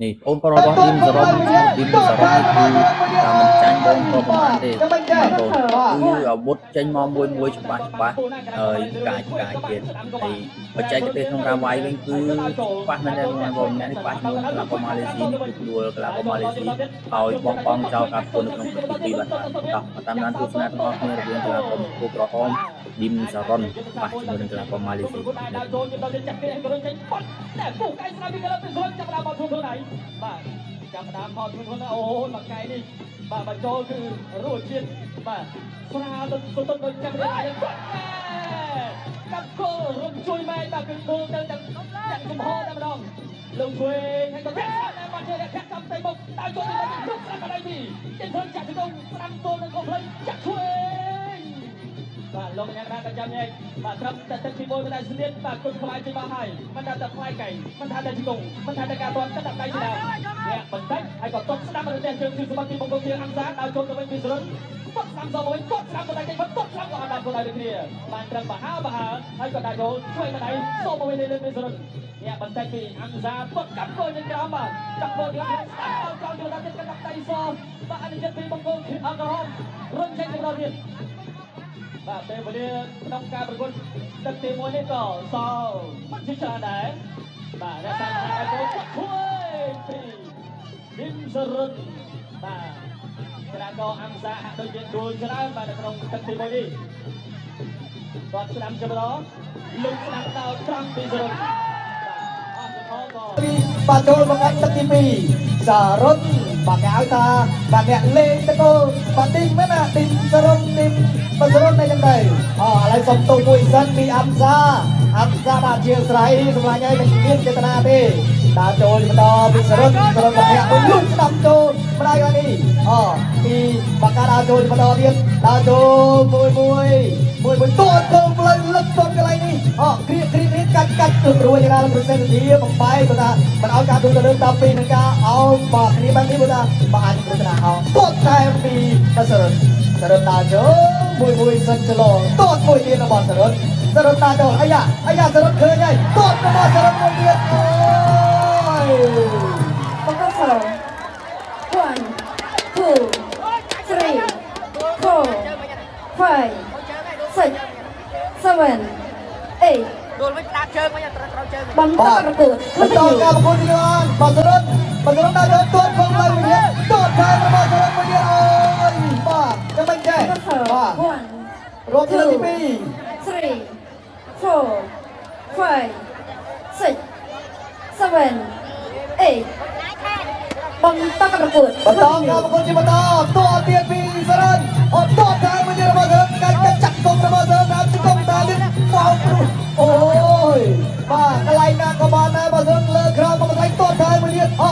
នេះបងប្រុសរបស់ឌីមសរុនឌីមសរុននេះគឺតែមិនចាញ់បងប្រុសប្រហែលទេបងប្អូនគឺអាវុធចេញមកមួយមួយច្បាស់ច្បាស់ហើយកាចកាចទៀតហើយបច្ចេកទេសក្នុងការវាយវិញគឺច្បាស់មែនទេបងប្អូនអ្នកនេះប៉ះជាមួយកីឡាករម៉ាឡេស៊ីនេះគឺដួលកីឡាករម៉ាឡេស៊ីឲ្យបោះបង់ចោលការប្រកួតនៅក្នុងទឹកទី2បាទតោះមកតាមដានទស្សនាទាំងអស់គ្នារវាងកីឡាករបង្គោលក្រហមឌីមសារ៉ុនប៉ះជាមួយនឹងកីឡាករម៉ាឡេស៊ី ដើរចូលទៅដល់ចាក់គេឲ្យរុញចេញផុតតែពុះកៃស្រាពីកន្លងពីស្រុកចាប់ដើមមកធ្ងន់ខ្លួនឯងបាទចាប់ដើមមកធ្ងន់ខ្លួនអូយមកកៃនេះបាទបញ្ចូលគឺរសជាតិបាទស្រាលទៅទៅដូចចាំរៀនអាចគាត់កាប់គោរំជួយម៉ែបាទគឺដួលទៅទាំងទាំងចំហតែម្ដងលោកជួយហើយក៏ធាក់តែមកជាធាក់ចំទៅមុខដល់ចូលទៅគ្រប់ស្រាំបដៃពីចេញធ្វើចាក់ជង្គង់ស្រាំទល់នឹងកុំភ្លេចចាក់ជួយ បាទលោកកញ្ញាកចាំញែកបាទត្រឹមតែទឹកទី1មិនដែលស្លៀនបាទគុណខ្លាយចេញមកហើយមិនថាតែផ្លាយកែងមិនថាតែជង្គង់មិនថាតែការទាន់កណ្ដាប់ដៃជាដើមអ្នកបន្តិចហើយក៏ទាត់ស្ដាំទៅផ្ទះជើងគឺសម្បត្តិទីបង្គោលជាអង្គសាដល់ចូលទៅវិញពីសរុនទាត់ស្ដាំសមកវិញទាត់ស្ដាំទៅដៃចេញទាត់ស្ដាំក៏អត់ដល់ខ្លួនដៃដូចគ្នាបានត្រឹមបហើបហើហើយក៏ដាក់ចូលជួយមកដៃសូមមកវិញលើពីសរុនអ្នកបន្តិចពីអង្គសាទាត់កាប់គោចេញក្រោមបាទកាប់គោទៀតស្ដាំដល់ក្រោមចូលដល់ទៀតកណ្ដាប់ដៃសបាទអនុចិត្តពីបង្គោលអង្គក្រហមរុញចេញទៅដល់ទៀត បាទពេលវេលាក្នុងការប្រកួតទឹកទី1នេះក៏សល់មិនជាច្រើនដែរបាទរក្សាឲ្យកូនគាត់ជួយពីឌីមសរុនបាទក្រាកអង្គសាហាក់ដូចជាដួលច្រើនបាទនៅក្នុងទឹកទី1នេះគាត់ស្ដាំចម្រលុកស្ដាំដល់ត្រង់ពីសរុនបាទអស់ចំហក៏ បាទចូលមកដល់ទឹកទី2សាររុនបាទគេហៅថាបាទអ្នកលេងតកូបាទទីមែនណាទីសាររុនទីបាទសាររុនអីចឹងទៅអូឥឡូវសុំទោសមួយសិនពីអាំសាអាំសាបាទជាស្រ័យសម្លាញ់ហើយមិនមានចេតនាទេដើរចូលបន្តពីសាររុនសាររុនមកធាក់មួយលុកស្ដាំចូលម្ដាយនេះអូពីបាកាដើរចូលបន្តទៀតដើរចូលមួយមួយមួយមួយតួកងផ្លូវលឹកតកន្លែងនេះអូគ្រៀកគ្រៀកគ្រៀកកាច់កាច់ទៅរួចណាលោកប្រសិទ្ធធាបំបែកគាត់ថាមិនឲ្យការទូទៅលើតាមពីនឹងការអោបាទគ្នាបែបនេះគាត់ថាបាទអាចគ្រោះថ្នាក់អោតតតែពីបាទសរុនសរុនដើរចូលមួយមួយសិនចលោតតមួយទៀតរបស់សរុនសរុនដើរចូលអាយ៉ាអាយ៉ាសរុនឃើញហើយតតរបស់សរុនមួយទៀតអូយ បង្គោល1 2 3 4 5 6 7 8 ដួលវិញស្ដាប់ជើងវិញត្រូវត្រូវជើងវិញ បន្តប្រកួត បន្តការប្រកួតនេះបានបាទសរុនបាទសរុនដើរចូលទាត់ផងឡើយមួយទៀតទាត់ថែមរបស់សរុនមួយទៀតអូយបាទចាំមិនចេះ បង្គោល បាទ 1 រកលើកទី 3 4 5 6 7 8បន្តប្រកួត 2បន្តការប្រកួតជាបន្តទាត់ទៀតពីសរុនអត់ទាត់ថែមមួយទៀតរបស់សរុនកាច់កាច់ចាក់កុំរបស់សរុនតាមជង្គង់តាទៀតបោកព្រោះអូយបាទកន្លែងណាក៏បានដែរបាទសរុនលើក្រោមមកកន្លែងទាត់ថែមមួយទៀតអូ